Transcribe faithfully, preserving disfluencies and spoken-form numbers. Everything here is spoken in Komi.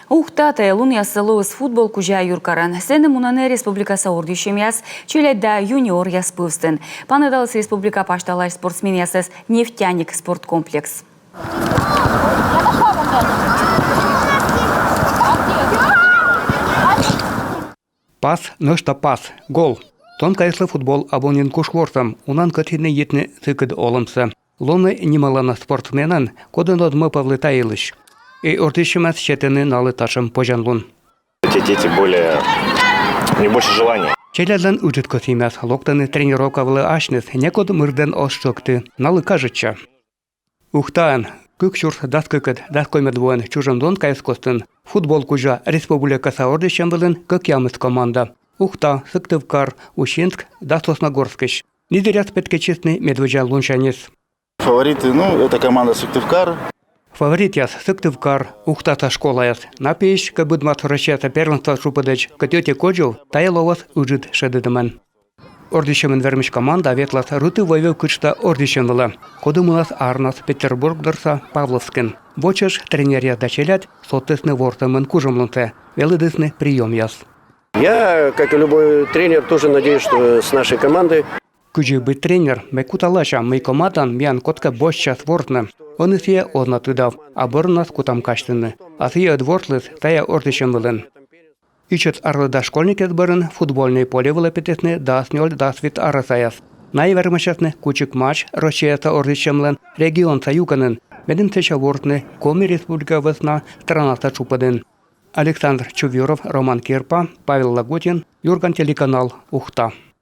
Ухта тайӧ лунъяссӧ лоис футбол кузя юркарын. Сэні мунӧны республикаса ордйысьӧмъяс, челядь да юниоръяс пывстын. Паныдаліс республика пасьталаысь спортсменъясӧс «Нефтяник» спорткомплекс. Пас, нӧшта пас, гол. Тонкайыслы футбол абу нин куш ворсӧм, унаӧн кӧсйӧны йитны сыкыд олӧмсӧ. Лоны нималана спортсменӧн, кодын оз мӧвпавлы та йылысь. И ордйысьӧмъяс сетӧны налы татшӧм позянлун. Эти дети более, у них больше желания. Челядьлӧн ыджыд кӧсйӧмъяс, локтӧны тренировка вылӧ асьныс, некод мырдӧн оз тшӧкты, налы кажитчӧ. Ухтаын кык сюрс дас кыкӧд — дас коймӧд воын чужӧм Донкайыс костын футбол кузя республикаса ордйысьӧм вылын кӧкъямыс команда: Ухта, Сыктывкар, Усинск да Сосногорскысь. Ни дыръяс петкӧдчисны медводдза лунсяньыс. Фавориты, ну, это команда Сыктывкар. Фаворитъяс — Сыктывкар, ухтаса школаяс. На пиысь кӧ быдмас Россияса первенствоса тшупӧдӧдз кӧть ӧти кодзув, тайӧ лоас ыджыд шедӧдӧмӧн. Ордйысьӧмын вермысь команда ветлас Рытыв-Войвыв кытшса ордйысьӧм вылӧ, коді мунас арнас Петербург дорса Павловскын. Во чӧж тренеръяс да челядь содтісны ворсӧмын кужӧмлунсӧ, велӧдісны приёмъяс. Я, как и любой тренер, тоже надеюсь, что с нашей командой. Кыдзи быть тренер, ме кута лӧсям, мый командаын миян кодкӧ босьтчас ворсны. Ӧні сійӧ оз на тыдав, а бӧрыннас кутам казьтыны. А сійӧ ӧд ворсліс тайӧ ордйысьӧм вылын. Ичӧт арлыда школьникъяс бӧрын футбольнӧй поле вылӧ петісны дас нёль — дас вит арӧсаяс. Найӧ вермасясны кучик матч Россияса ордйысьӧмлӧн регионса юкӧнын, медым сэсся ворсны Коми Республика вӧсна странаса тшупӧдын. Александр Чувьюров, Роман Кирпа, Павел Лагутин, «Юрган» телеканал, Ухта.